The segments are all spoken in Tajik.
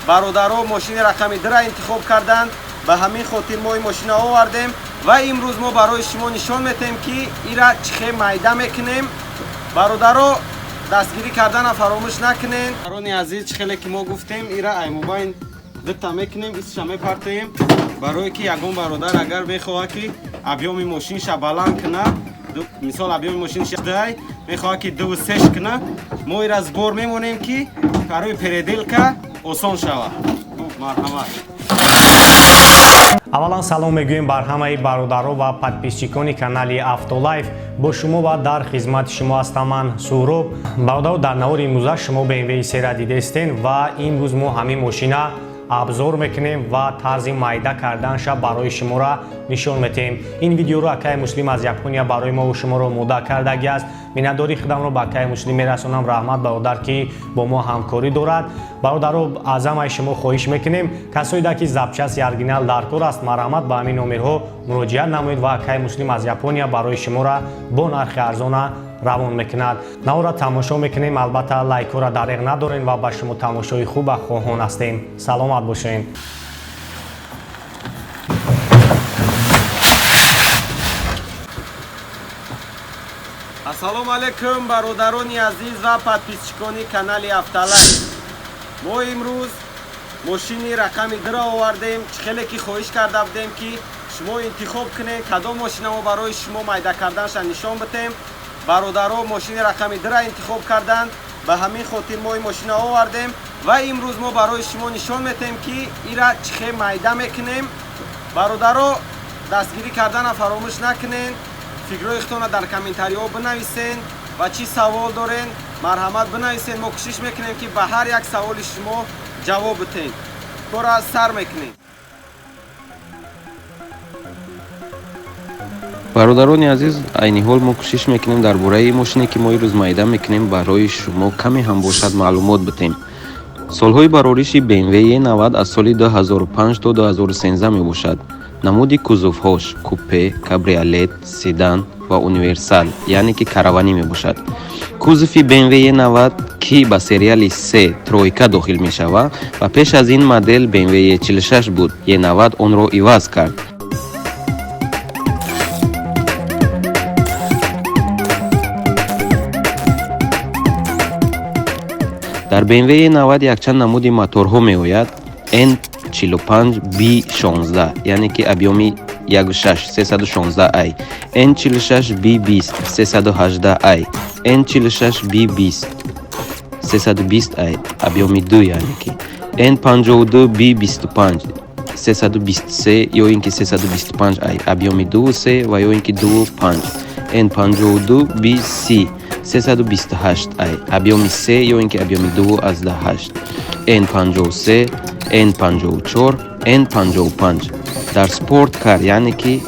Бародаро мошини рақами 2 интихоб карданд. Ба ҳамин хотир мо ин мошина овардем ва имрӯз мо барои шумо нишон метаҳем, ки ира чӣ хел майда мекунем. Бародаро, дастгирӣ кардана фаромӯш накунен. Бародарони азиз, чӣ хеле ки мо гуфтем, ира аймобайн дута мекунем, исша мепартоем, барое ки ягон бародар агар мехоҳад, ки объёми мошинша баланд куна, мисол, объёми мошинша дай мехоҳад, ки дуву сеш куна, мо ира сбор мемонем, ки барои переделка осон шавад. Марҳамат. Аввалан салом мегӯем бар ҳамаи бародаро ва подписчикони канали Автолайф. Бо шумо ва дар хизмати шумо ҳастам ман, Суҳроб. Бародаро, дар навори имрӯза шумо BMW сера дидестен ва имрӯз мо ҳамин мошина обзор мекунем ва тарзи майда карданша барои шуморо нишон метиҳем. Ин видеоро акаи Муслим аз Япония барои мо шуморо омода кардагӣ аст. Миннатдории худамро ба акаи Муслим мерасонам. Раҳмат, бародар, ки бо мо ҳамкорӣ дорад. Бародаро, аз ҳамаи шумо хоҳиш мекунем, касоеда ки запчасти оригинал дар кор аст, марҳамат, ба ҳамин номерҳо муроҷиат намоед ва акаи Муслим аз Япония барои шуморо бо нархи арзона равон мекунад. Навора тамошо мекунем, албатта, лайкҳоро дареғ надорем ва ба шумо тамошои хуба хоҳон ҳастем. Саломат бошед. Ассалому алайкум, бародарони азиз ва подписчикони канали Автолайф. Мо имрӯз мошини рақами 2 овардем. Чӣ хеле ки хоҳиш карда будем, ки шумо интихоб кунед, кадом мошина мо барои шумо майда карданша нишон битем, бародаро мошини рақами 2 интихоб карданд. Ба ҳамин хотир мо ин мошина овардем ва имрӯз мо барои шумо нишон метаҳем, ки ира чӣ хел майда мекунем. Бародаро, дастгирӣ кардана фаромӯш накунен. Фикрҳои худтонро дар комментариҳо бинависен ва чӣ савол дорен, марҳамат, бинависен. Мо кӯшиш мекунем, ки ба ҳар як саволи шумо ҷавоб битем. Кора сар мекунем. Бародарони азиз, айни ҳол мо кӯшиш мекунем дар бораи мошине, ки мо имрӯз майда мекунем, барои шумо каме ҳам бошад маълумот битем. Солҳои барориши BMW E90 аз соли 2005 то 2013 мебошад. Намуди кузовҳош купе, кабриолет, седан ва универсал, яъне ки караванӣ мебошад. Кузови BMW E90, ки ба сериали С тройка дохил мешавад ва пеш аз ин модел BMW E46 буд, E90 онро иваз кард. Дар BMW E90 якчанд намуди моторҳо меояд: N45 B16, яъне ки объёми 16 316 ай, N46 B20 318 ай, N46 B20 320 ай, объёми 2, яъне ки N52 B25 323 ё ин ки 325 ай, объёми 2 3 ва ё ин ки 2 5, N52 BC 328 ай, объёми 3 ё ин ки объёми 2 аз 8, N53, N54, N55. Дар спорткар, яъне ки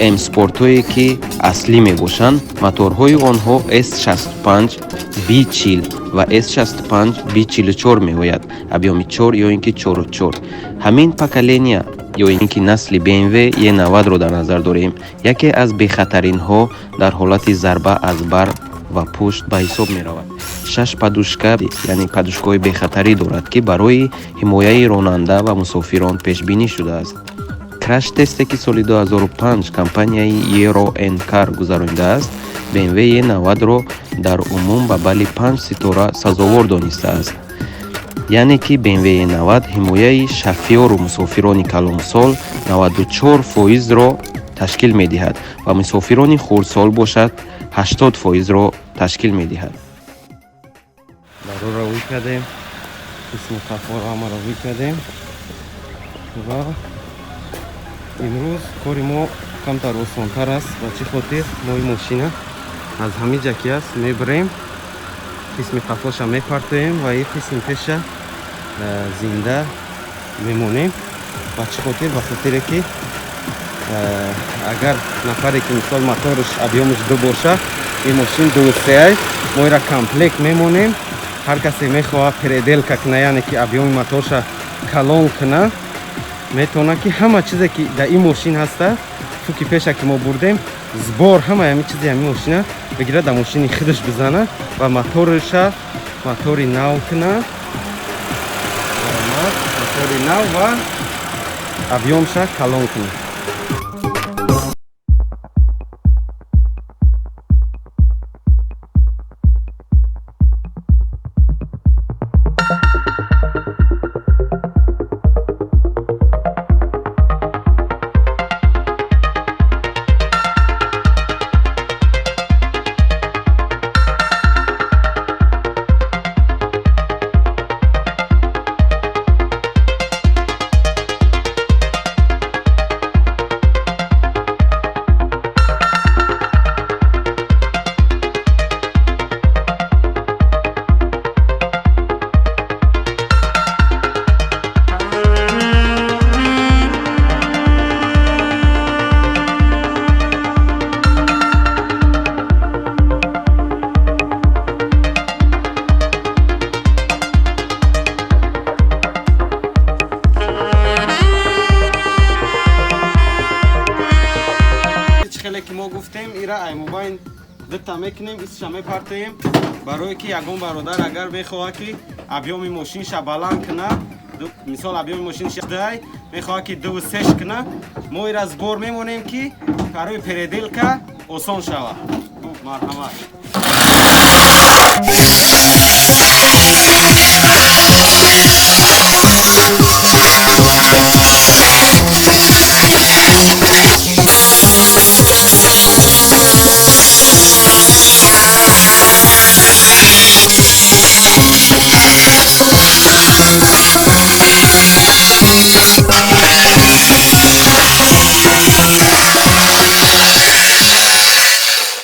М спортҳое, ки аслӣ мебошанд, моторҳои онҳо S65 B40 ва S65 B44 меояд, объёми 4 ё ин ки 44. Ҳамин поколения ё ин ки насли BMW E90-ро дар назар дорем, яке аз бехатаринҳо дар ҳолати зарба аз бар ва пушт ба ҳисоб меравад. Шаш подушка, яъне подушкаҳои бехатарӣ дорад, ки барои ҳимояи ронанда ва мусофирон пешбинӣ шудааст. Краш-тесте, ки соли 2005 компанияи Euro NCAP гузаронидааст, BMW E90-ро дар умум ба балли 5 ситора сазовор донистааст, яъне ки BMW E90 ҳимояи шофёру мусофирони калонсол 94 фоизро ташкил медиҳад ва мусофирони хурдсол бошад, 80 фоизро ташкил медиҳад. Дароро ӯй кардем, қисми қафоро ҳамаро ӯй кардем ва имрӯз кори мо камтар осонтар аст. Ба чӣ хотир? Мо ин мошина аз ҳамин ҷа ки аст мебарем, қисми қафоша мепартоем ва ин қисми пеша зинда мемонем. Ба чӣ хотир? Ба хотире ки агар нафаре ки, мисол, моторш объёмаш ду боша, ин мошин ду сеай, мо ира комплект мемонем. Ҳар касе мехоҳад переделка куна, яъне ки объёми моторша калон куна, метавонад, ки ҳама чизе ки дар ин мошин ҳаста, фуки пеша ки мо бурдем, сбор ҳама ҳами чизи ҳами мошина бигирад, дар мошини худаш бизана ва моторша мотори нав куна. Мотори нав ва объёмша калон кунем. Хеле ки мо гуфтем, ира аймобайн дута мекунем, исша мепартоем, барое ки ягон бародар агар мехоҳад, ки объёми мошинша баланд куна, мисол, объёми мошинша дай мехоҳад, ки дуву сеш куна, мо ира сбор мемонем, ки барои переделка осон шавад. Хуб, марҳамат.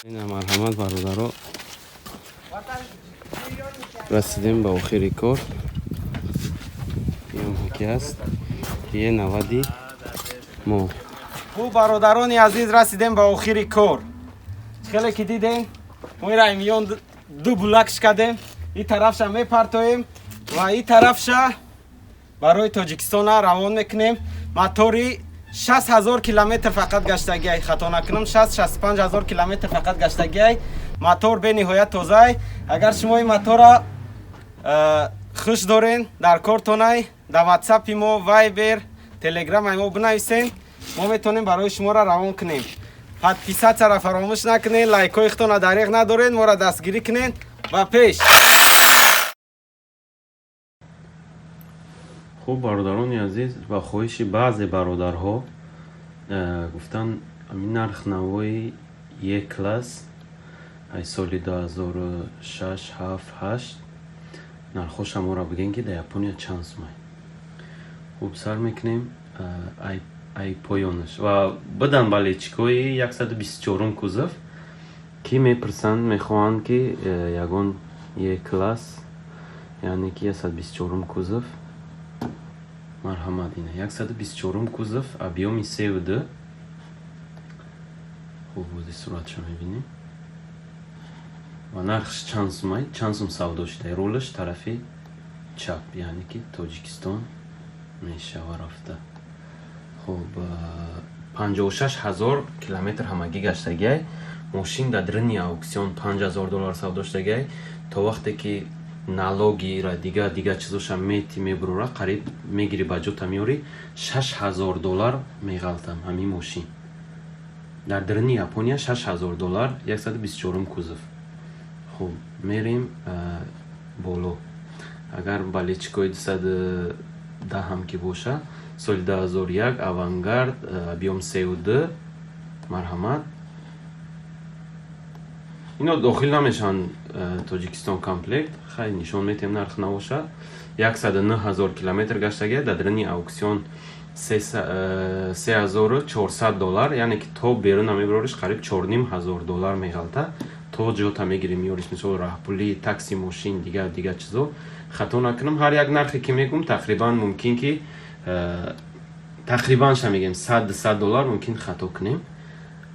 Ина, марҳамат, бародаро, расидем ба охири кор. Иам ки аст е 90-и мо. Хуб, бародарони азиз, расидем ба охири кор. Хеле ки дидем, мо ира миён ду булакш кардем, и тарафша мепартоем ва и тарафша барои Тоҷикистона равон мекунем. Мотори 60 000 километр фақат гаштагиай, хато накунам, 60-65 ҳазор километр фақат гаштагиай. Мотор бениҳоят тозаай. Агар шумо ин мотора хуш дорен, дар кортонай, дар ватсапи мо, Вайбер, Телеграмаи мо бинависен, мо метавонем барои шуморо равон кунем. Подписатьсяро фаромӯш накунед, лайкҳои худтонро дареғ надоред, моро дастгирӣ кунед. Ба пеш! Хуб, бародарони азиз, ба хоҳиши баъзе бародарҳо гуфтан, ҳамин нарх навои Е класс ай соли 2006, 7, 8 нархоша моро бигӯен, ки дар Япония чанд сумай. Хуб, сар мекунем ай поёнаш ва бидан болельщикои 124 кузов, ки мепурсанд, мехоҳанд, ки ягон Е класс, яъне ки 124 кузов. Марҳамат, ина 124 кузов, объёми 3,2. Хуб, бози суратша мебинем ва нархш чанд сумай, чанд сум савдо шуда. Рулаш тарафи чап, яъне ки Тоҷикистон мешава рафта. Хуб, 56 000 километр ҳамагӣ гаштагиай. Мошин дар дрини аукцион 5000 доллар савдо шудагиай. То вақте ки налогира, дига дига чизоша мети, мебурора, қариб мегири, ба ҷота меёрӣ, 6000 доллар меғалтам ҳамин мошин дар дрини Япония, 6000 доллар, 124 кузов. Хуб, мерем боло. Агар болельщикои 210 ҳам ки боша, соли 2001, Авангард, объём 3,2. Марҳамат, ино дохил намешаванд Тоҷикистон комплект. Хай, нишон метиҳем нарх набоша. 109 000 километр гаштагия, дар дрини аукцион 3400 доллар, яъне ки то беруна мебарориш, қариб 4500 доллар меғалта. То ҷота мегирӣ, меёриш, мисол, раҳпулӣ, такси, мошин, дигар дигар чизо. Хато накунам, ҳар як нархе ки мегӯм, тақрибан мумкин ки тақрибанша мегӯем, 100-200 доллар мумкин хато кунем.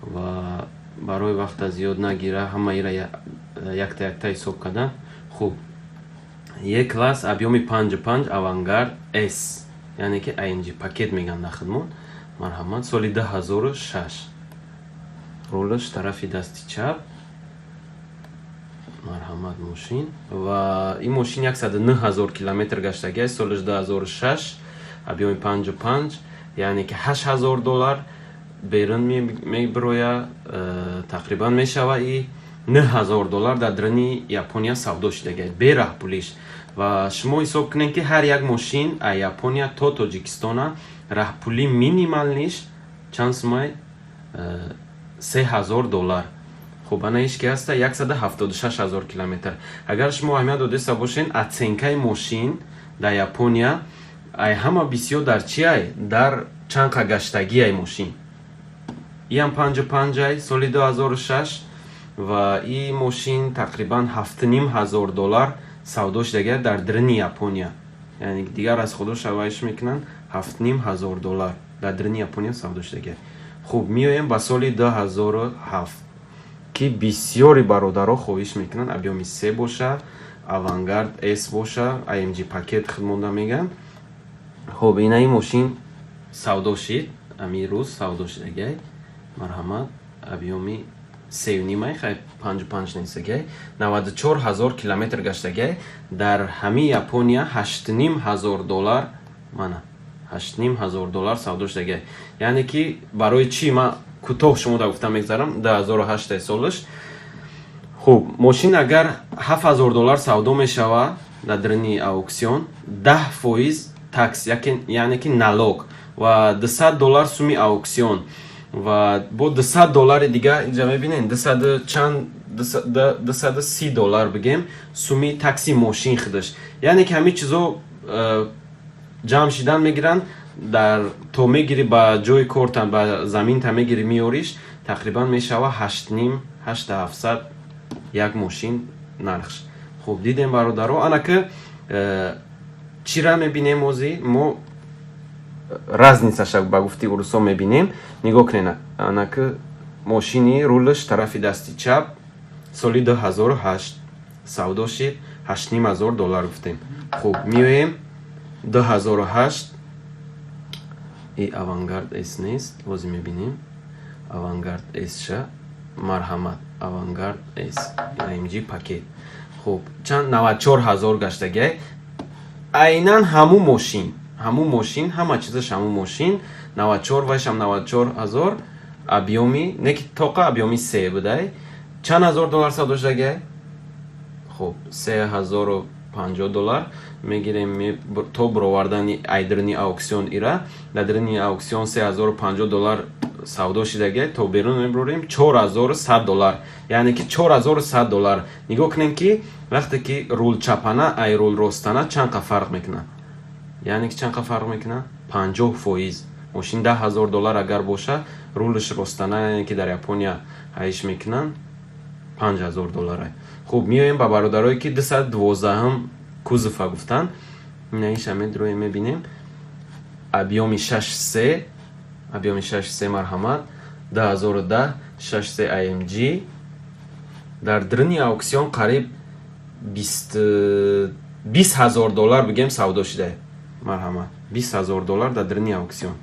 Ва барои вақта зиёд нагира, ҳамаира якта якта ҳисоб кардан. Хуб, Е класс, объёми 5,5, Авангард С, яъне ки AMG пакет мегӯянд дар хидмон. Марҳамат, соли 2006, рулаш тарафи дасти чап. Марҳамат, мошин. Ва ин мошин 109 000 километр гаштагиаст, солаш 2006, Объёми 5,5, яъне ки 8000 доллар берун мебироя, тақрибан мешава и 9000 доллар дар даруни Япония савдо шудагиай бераҳпулиш. Ва шумо ҳисоб кунед, ки ҳар як мошин аз Япония то Тоҷикистона раҳпулӣ минимальный ш чанд сумай? 3000 доллар. Хуб, ана иш ки ҳаста 176 000 километр. Агар шумо аҳамият додеста бошед, оценка и мошин дар Япония ай ҳама бисёр дар чи ай? Дар чанд қа гаштагиай мошин. Иам 5,5 ай, соли 2006, ва и мошин тақрибан 7500 доллар савдо шудагия дар даруни Япония, яъне дигар аз худо шавайш мекунанд, 7500 доллар дар даруни Япония савдо шудагия. Хуб, меоем ба соли 2007, ки бисёри бародаро хоҳиш мекунанд объёми се боша, Авангард С боша, AMG пакет худмонда мегӯянд. Хуб, инаи мошин савдо шид, ами рӯз савдо шудагиай. Марҳамат, объёми сеюнимай, хай, 5,5 нестагиай, 94 000 километр гаштагиай. Дар ҳами Япония 8500 доллар, мана, 8500 доллар савдо шудагиай. Яъне ки барои чӣ ман кӯтоҳ шумо да гуфта мегзарам: 2008 солаш. Хуб, мошин агар 7000 доллар савдо мешава дар даруни ауксион, 10% tax, яъне ки налог, ва 200 доллар суми ауксион, ва бо 200 доллари дига, инҷа мебинед, дусаду чанд, 230 доллар бигем, суми tax и мошин худаш. Яъне ки ҳамин чизо ҷамъ шидан мегиранд, дар то мегирӣ ба ҷои кортан, ба заминта мегирӣ, меориш, тақрибан мешава ҳаштним, ҳашта ҳафтсад як мошин нархш. Хуб, дидем, бародаро, анаки чира мебинем? Ози мо разница ша, ба гуфти урусо, мебинем. Нигоҳ кунед, анаки мошини рулш тарафи дасти чап, соли 2008 савдо шид, 8500 доллар гуфтем. Хуб, меоем 2008, и Авангард С нест, бози мебинем Авангард С ша. Марҳамат, Авангард С AMG пакет. Хуб, чанд? 94 000 гаштагиай. Айнан ҳамун мошин, ҳамун мошин, ҳама чизаш ҳамун мошин, 94, вайшам 94 000, объёми не ки тоқа объёми се будай. Чанд ҳазор доллар савдо шудагиай? Хуб, 3050 доллар мегирем то бировардани айдрини ауксион. Ира дар дарини ауксион 3050 доллар савдо шидагиай, то берун мебурем 4100 доллар, яъне ки 4100 доллар. Нигоҳ кунем, ки вақте ки рул чапана ай рул ростана чанд қа фарқ мекунад, яъне ки чанд қа фарқ мекунад? 50%. Мошин 10 000 доллар агар боша, рулш ростана, яъне ки дар Япония ҳайш мекунанд, 5000 доллара. Хуб, меоем ба бародарое, ки 212-ҳам кузова гуфтанд. Инаиша медроем, мебинем, объёми шаш се, объёми шаш се. Марҳамат, 2010, шаш се AMG, дар даруни ауксион қариб 20 000 доллар бигем савдо шуда. Марҳамат, 20 000 доллар дар даруни ауксион.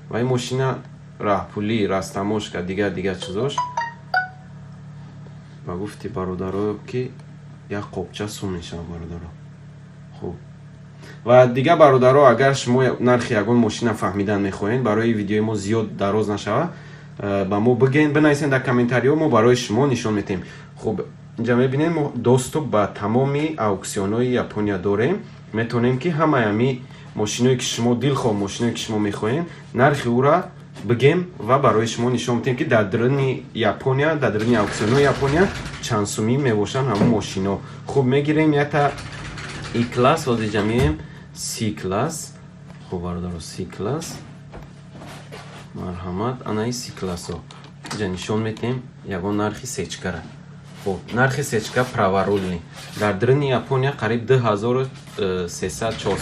Ва ин мошина раҳпулӣ, растаможка, дигар дигар чизош, ба гуфти бародаро, ки як қопча сум мешавад, бародаро. Хуб, ва дигар бародаро, агар шумо нархи ягон мошина фаҳмидан мехоҳед, барои видеои мо зиёд дароз нашавад, ба мо бигӯен, бинависен дар комментариҳо, мо барои шумо нишон медиҳем. Хуб, инҷа мебинем, мо доступ ба тамоми ауксионҳои Япония дорем, метавонем, ки ҳамаи ҳами мошиное ки шумо дилхоҳ, мошиное ки шумо мехоҳем, нархи ӯра бигем ва барои шумо нишон медиҳем, ки дар даруни Япония, дар даруни ауксионҳои Япония чанд сумӣ мебошанд ҳамон мошино. Хуб, мегирем ята И класс, ҳозир меем С класс. Хуб, бародаро, С класс, марҳамат, анаи С классо инҷа нишон медиҳем, ягон нархи сечкара. Хуб, нархи сечка праворульный дар даруни Япония қариб 2300 400.